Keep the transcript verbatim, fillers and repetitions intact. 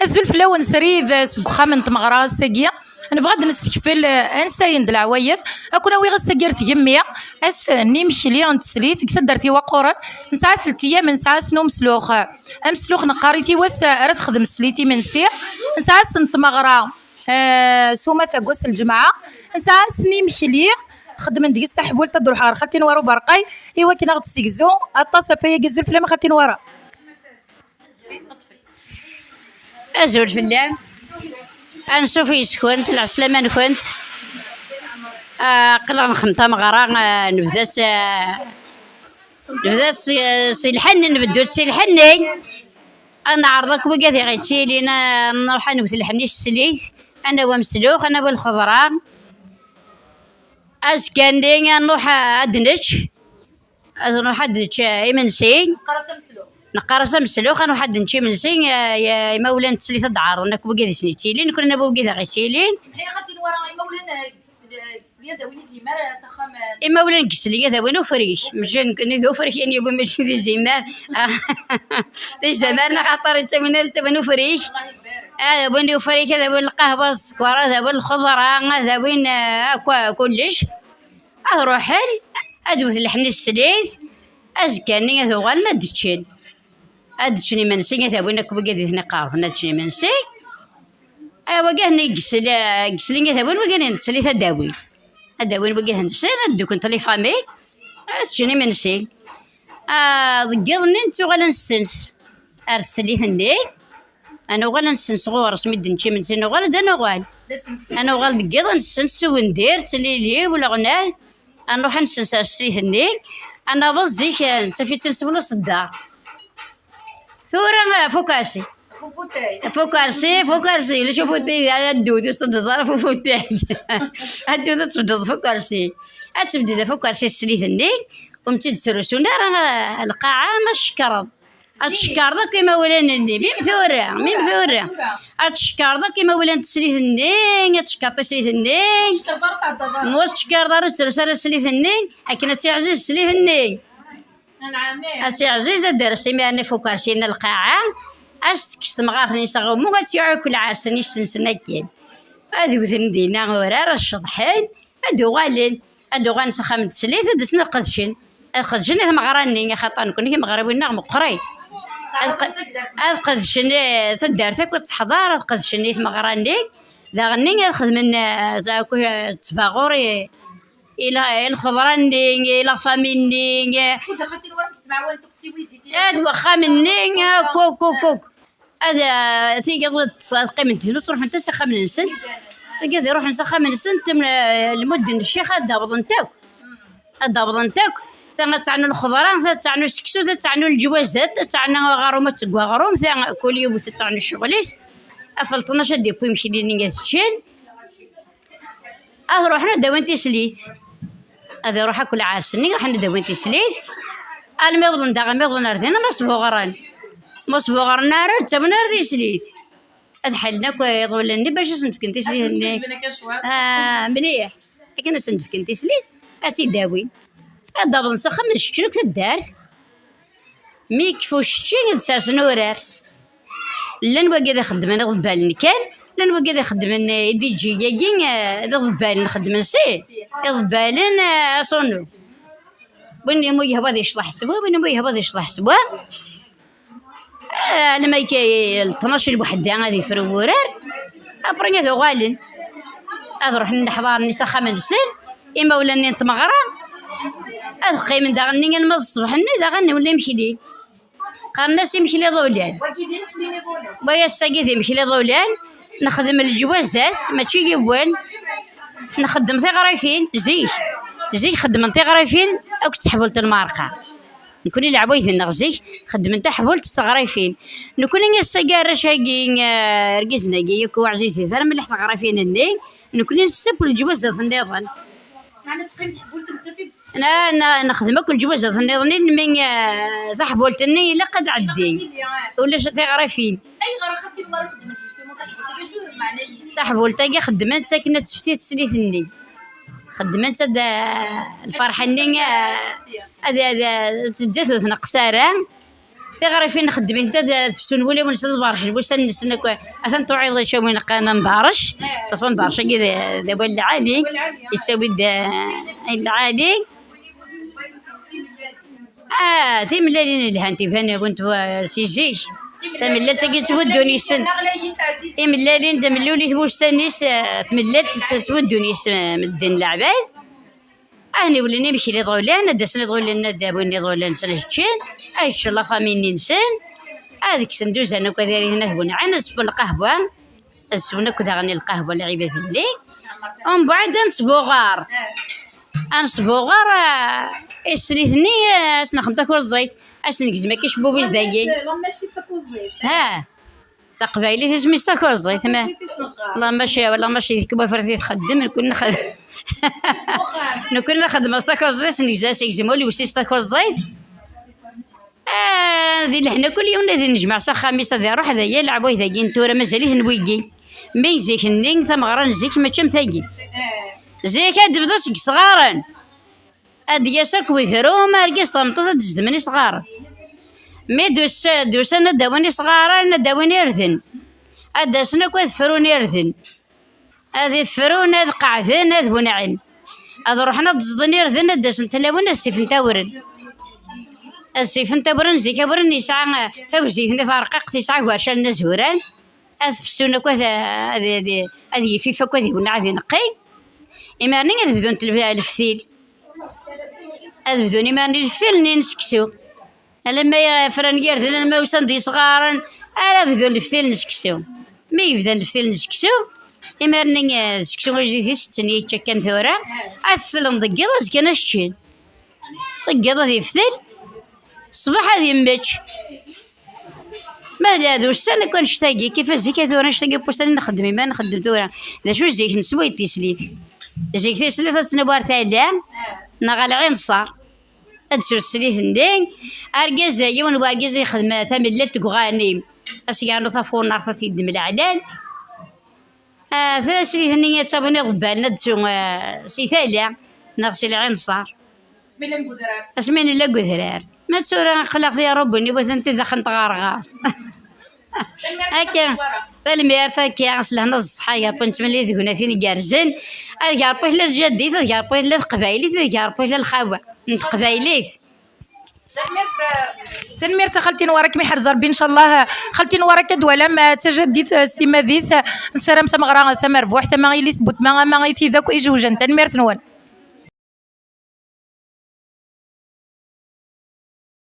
Azul fell-awen srid, eh, seg uxxam n tmeɣra ass-agi. Nebɣa ad d-nessekfel, eh, ansayen d leɛwayed. Ad ken-awiɣ ass-agi ar tgemmi, ass n yimekli n teslit deg taddart Iwaqquren. Nesɛa telt iyam, nesɛa ass n umeslux, eh, ameslux neqqar-it i wass, eh, ara texdem teslit imensi. Nesɛa ass n tmeɣra, eh, s umata deg wass n lǧemɛa. Nesɛa ass n yimekli, xeddmen deg-s taḥbult ad d-ruḥeɣ ɣer xalti Nwara Uberqay i wakken ad ɣ-d-tessegzu aṭas ɣef wayagi. Azul fell-am a xalti Nwara. Azul fell-am. Ansuf yes-kent, lɛeslama-nkent. Ah, aql-aɣ nxeddem tameɣra, ah, nebda-tt, ah, nebda-tt si, si lḥenni, nbeddu-tt si lḥenni. Ad neɛreḍ akk wigad i ɣ-yettilin, ah, nruḥ ad newwet lḥenni s teslit, ad nawi ameslux, ad nawi lxeḍra. Azekka-nni ad nruḥ, ah, ad nečč. Ad nruḥ ad nečč, eh, imensi. Neqqar-as ameslux. Neqqar-as ameslux, ad nruḥ ad nečč imensi, eh, eh, imawlan n teslit ad d-ɛerḍen akk wigi ad sen-yettilin, nekkni ad nawi wigi ad aɣ-yettilin. Semmeḥ-iyi a xalti Nwara, imawlan, eh, deg tesli, eh, deg tesli ad awin izimer, eh, s axxam, eh, imawlan deg tesli ad awin ufrik, mačči nekkni d ufrik i yewwin, mačči d izimer. D izimer, neɣ axaṭer yettawin ara, ttawin ufrik. Ad awin ufrik, ad awin lqahwa, sskeṛ, ad awin lxeḍra, ad awin, eh, akk, kullec. Ad ruḥen, ad wten lḥenni s teslit, azekka-nni ad uɣalen ad ččen. Ad ččen imensi, ad awin akk wigi ad ten-iqerben ad ččen imensi. Ay, wagi ad yesli, yesli ad awin, wagi n teslit ad awin. Ad awin wagi ad nesli, ad dduklen les familles, ad ččen imensi. Ah, deg yiḍ-nni nettuɣal ad nessens ar teslit-nni. Ad nuɣal ad nessens ɣur-s, mi d-nečč imensi nuɣal ad nuɣal. Ad nuɣal deg yiḍ ad nessens s uwendir, d tlili, uleɣnay. Ad nruḥ ad nessens ar teslit-nni. Ad naweḍ zik, eh, nettaf-itt-id s ufella s ddeṛ. Tura, eh, fukersi. Fukersi, fukersi, ulac ufutay, ad ddu, ur tṣeddeḍ ara ɣef ufutay. Ad ddu, ad tbeddeḍ fukersi. Ad tbeddeḍ afukersi s teslit-nni, ur m-tt-id-srusun ara, eh, lqaɛa, ma tcekkreḍ. Ad tcekkreḍ akk imawlan-nni, mim tura, mim tura. Ad tcekkreḍ akk imawlan n teslit-nni, ad tcekkreḍ tislit-nni. Ma ur tcekkreḍ ara, ur tettrus ara teslit-nni, akken ad tiɛziz teslit-nni. Ad tiɛziz, ad d-terres imir-nni f ukersi-nni lqaɛa, ad s-tekkes temɣart-nni s aɣummu, ad tt-yuɛi akk lɛers-nni s-sensen akken. Ad wten dinna urar, ad ceḍḥen. Ad uɣalen, ad uɣalen s axxam n teslit, ad d-asen ad qedcen. Ad qedcen i tmeɣra-nni, axaṭer nekkni timeɣriwin-nneɣ meqqrit. Ad q-, ad qedcen, eh, taddart akk ad teḥḍer, ad qedcen i tmeɣra-nni. Daɣen-nni ad xedmen, eh, akk, eh, ttbaɣur i, i la-, i lxeḍra-nni, i la famille-nni, eh, ad waxxam-nni, akk, akk, akk, akk. Ad, eh, tigeḍ ad tt-, ad qqiment din, ur ttruḥunt s axxam-nsent. Tigeḍ iruḥen s axxam-nsent, m-, lmudden n ccix ad d-awḍent akk. Ad d-awḍent akk. Ta ad teɛnu lxeḍra, ta ad teɛnu seksu, ta ad teɛnu leǧwazat, ta ad teɛnu aɣrum, ad tegg aɣrum, ta kul yiwet ad teɛnu ccɣel-is. Ɣef tnac ad d-yewwi imekli-nni ad ččen. Ad ruḥen ad d-awin tislit. Ad iruḥ akk lɛers-nni, ruḥen ad d-awin tislit. Almi wwḍen daɣen, mi wwḍen ar din, ma sbuɣren. Ma sbuɣren ara, ur ttawin ara tislit. Ad ḥellen akk iḍullen-nni bac ad sen-d-fken tislit-nni. Ah, mliḥ. Akken ad sen-d-fken tislit, ad tt-id-awin. Ad d-awḍen s axxam, ad ččen akk taddart. Mi yekfa ucečči, ad sersen urar. Llan wagi ad ixeddmen iḍebbalen kan, llan wagi ad ixeddmen, eh, D J-yagi, eh, d iḍebbalen xeddmen si iḍebbalen, eh, aṣunu. Win umi yehwa ad yecḍeḥ s wa, win umi yehwa ad yecḍeḥ s wa. Eh, alamma akka, eh, tnac lweḥda ad yefru wurar, après ad uɣalen. Ad ruḥen leḥḍar-nni s axxam-nsen, imawlan-nni n tmeɣra, ad qqimen daɣen-nni alma d ṣṣbeḥ-nni, daɣen wala imekli. Qqaren-as imekli iḍulan. Wa ass-agi d imekli iḍulan. Nexdem leǧwazat, mačči yiwen. Nxeddem tiɣrifin, zik. Zik xeddmen tiɣrifin akked teḥbult n lmerqa. Nekkni leɛwayed-nneɣ zik xeddmen taḥbult d teɣrifin. Nekkni ass-agi arrac-agi, eh, argaz-agi, yakk ur ɛzizit ara mliḥ teɣrifin-nni. Nekkni nesseww leǧwazat nniḍen. Meɛna teqqim teḥbult nettat i d-tesseqdec. Na, na, nexdem akk leǧwazat nniḍen, mi, eh, taḥbult-nni ilaq ad tɛeddi. Ulac tiɣrifin. Ayɣer a xalti Nwara xeddmen justement taḥbult-agi? Acu d lmeɛna-is? Taḥbult-agi xeddmen-tt akken ad tefti teslit-nni. Xeddmen-tt ad, eh, lferḥ-nni, eh, ad, ad, ad teǧǧa-t ur tneqqes ara. Tiɣrifin nxeddem-itent ad tefsun wulawen-nsen, ad berrcen wussan-nsen akk. Atan tuɛiḍ acu win qqaren amberrec. Ṣafa amberrec-agi d, d awal lɛali. Yettawi-d, eh, lɛali. Ah, timellalin lhant, iban-awent wa-, si zik. Tamellalt-agi ttbuddun yis-sent. Timellalin d amellul i tmussan-is, eh, tmellalt tt-, ttbuddun yis, eh, medden leɛbad. Ad niwlen imekli iḍulan, ad d-asen iḍulan, ad d-awin iḍulan s lheččin, ad ččen laxamin-nsen, ad kksen d uzan akk ad ariten ad bunɛen, ad swen lqahwa, ad swen akk daɣen lqahwa lɛibad-nni. Umbeɛd ad nesbuɣar, ad nesbuɣar, ah, islit-nni, ah, ad s-nexdem takuẓẓit, ad s-negzem akka icebbuben-is dagi. Ha, taqbaylit isem-is takuẓẓit, ma la maci, la maci deg wafrat i txeddem, nekkni nxed-, nekkni nxeddem s takuẓẓit, negza-as, yegzem ul-is takuẓẓit. Ah, di lehna kul yiwen ad nejmeɛ s axxam-is, ad iruḥ, d aya leɛwayed-agi n tura, mazal-iten wigi. Mi zik-nni, tameɣra n zik mačči am tagi. Zik ad d-bdu seg yesɣaren. Ad d-yas akk wetru, ma argaz d tameṭṭut ad d-zedmen isɣaren. Mi d-us-, d-usan ad d-awin isɣaren, ad d-awin irden. Ad d-asen akk ad frun irden. Ad ifrun, ad qeɛden, ad bunɛen. Ad ruḥen ad d-ẓden irden, ad d-asen tlawin, ad sifen tawren. Ad sifen tawren, zik awren yesɛa, eh, tawzit-nni tarqiqt, yesɛa gar callen azuran. Ad fessun akk, ad, ad, ad, ad yifif akk, ad iwenneɛ, ad ineqqi. Imir-nni ad bdunt lef-, leftil. Ad bdun imir-nni leftil-nni n seksu. Alamma fran yirden, alamma usan-d yisɣaren, ara bdun leftil n seksu. Mi yebdan leftil n seksu, imir-nni, eh, seksu ajdid i setten yečča kan tura, ad t-feslen deg yiḍ, azekka ad s-ččen. Deg yiḍ ad yeftel, ṣṣbeḥ ad yemmečč. Ma d, d ussan akk annect-agi, kif zik a tura annect-agi n wussan i nxeddem, ima nxeddem tura. D acu zik neswa i tislit? Zik tislit ad tnawi ar tala, neɣ ar lɛinṣer. Ad d-tessusli-ten din. Argaz, yiwen n urgaz yexdem tamellalt deg uɣanim, ad s-yernu tafunart, ad t-yeddem leɛlal. Ah, taslit-nni ad tt-awin iḍebbalen, ad d-tsu, ah, si tala, neɣ si lɛinṣer. Asmi nella deg udrar. Ma d tura aql-aɣ tiṛubun i watan tiddaxel n tɣerɣert. Akka. Tanemmirt akka, s lehna d ṣṣeḥḥa, garpu nettmenni tegnatin igerrzen. Ad garpu tella tjaddit, ad garpu tella teqbaylit, ad garpu tella lxawa n teqbaylit. Tanemmirt a xalti Nwara, kem iḥrez Rebbi, ncallah. Xalti Nwara, akka d-twalam, eh, d tajaddit, eh, s timmad-is, eh, nessaram tameɣra tamerbuḥt, ama i yelli-s n weltma, ama i tid akk ijewjen. Tanemmirt-nwen.